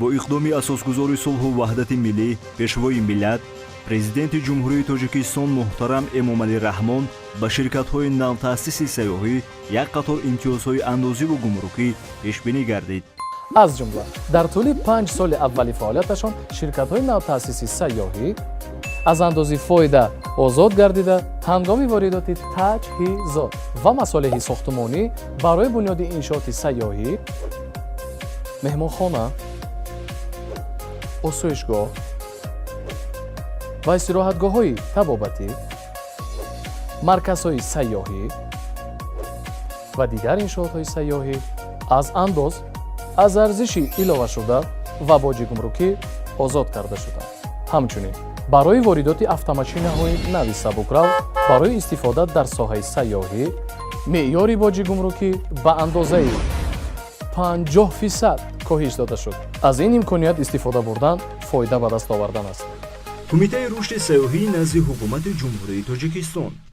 Бо иқдоми асосгузори сулҳу ваҳдати миллӣ, Пешвои миллат, Президенти Ҷумҳурии Тоҷикистон муҳтарам Эмомалӣ Раҳмон ба ширкатҳои навтаъсиси сайёҳӣ як қатор имтиёзҳои андозиву гумрукӣ пешбинӣ гардид. Аз ҷумла, дар тӯли 5 соли аввали фаъолияташон ширкатҳои навтаъсиси сайёҳӣ аз андози фоида озод гардида, ҳангоми воридоти таҷҳизот ва масолеҳи сохтумонӣ барои бунёди иншооти сайёҳӣ, меҳмонхона, осоишгоҳ ва истироҳатгоҳҳои табобатӣ, марказҳои сайёҳӣ ва дигар иншоотҳои сайёҳӣ аз андоз аз арзиши иловашуда ва боҷи гумрукӣ озод карда шуданд. Ҳамчунин, барои воридоти автомошинаҳои нави сабукрав барои истифода дар соҳаи сайёҳӣ меъёри боҷи гумрукӣ ба андозаи 50% коҳиш дода шуд. Аз ин имконият истифода бурдан фоида ба даст овардан аст. Кумитаи рушди сайёҳӣ назди Ҳукумати Ҷумҳурии Тоҷикистон.